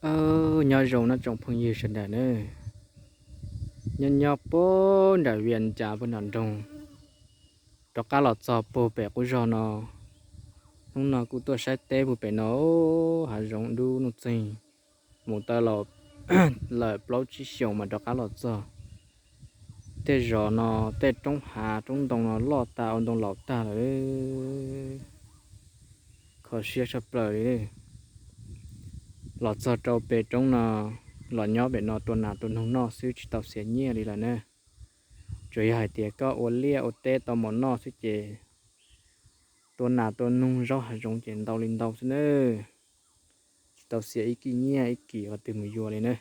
Aub, nyob zoo nawb tsoom phooj ywg sawv daws nawb. Nyob nyob puag nram Vias Cas puag nram nroog, rov qab los txog puag pem qub zog no. Hnub no kuj tuaj saib teb puag pem no, hav zoov dub nuj txeeg, mus tau lawm plaub tsib xyoos mas rov qab los txog. Tej zos no, tej roob hav roob ntoo no loj tas ua ntoo laus tag lawm, kho siab tshaj plaws li. Los txog rau pem roob no, los nyob pem no tua nas tua noog noj xwb tsis tau xiav nyiaj li lawm na. Tsuas yog hais tias koj ua liaj ua teb tau mov noj xwb ces tua nas tua noog zaub hav zoov ces ntau li ntau xwb na. Tsis tau xiav ib kis nyiaj ib kis qhov twg mus yuav li na.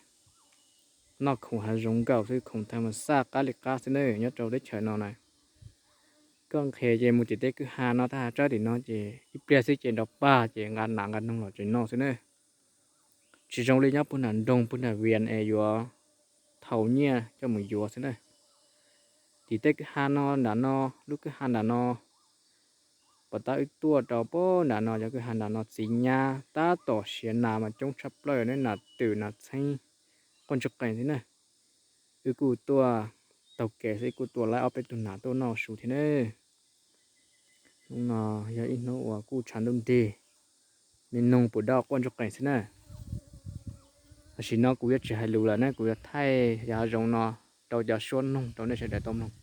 Noj khoom hav zoov nkaus xwb, khoom thas mas xaj qab li qab xwb na nyob rau teb chaws no na. Koj nqhis ces mus tim tej kwj ha no, tag tsawb tim no ces ib pliag xwb ces nrov pag ces nqa nas nqa noog los tsev noj xwb na. Tsis zoo li nyob puag nram nroog puag nram Vias es yuav thau nyiaj coj mus yuav xwb na. Tim tej kwj ha no nram no, lub kwj ha nram no, pom tab wb tuaj rau puag nram no, cov kwj ha nram no txiv nyab tab tom siav nas mas coob tshaj plaws ne, nas twm nas txheeb quaj ntsuj qees xwb na. Wb kuj tuaj taug kev xwb, wb kuj tua laib ob peb tug nas tuaj noj su thiab ne. Hnub no yog ib hnub uas kuj tshav ntuj nrig, me noog puas daj quaj ntsuj qees xwb na. Tam sim no kuv yuav tsis hais lus lawm ne, kuv yuav thaij yog hav zoov no rau cov suab noog rau nej sawv daws tau mloog.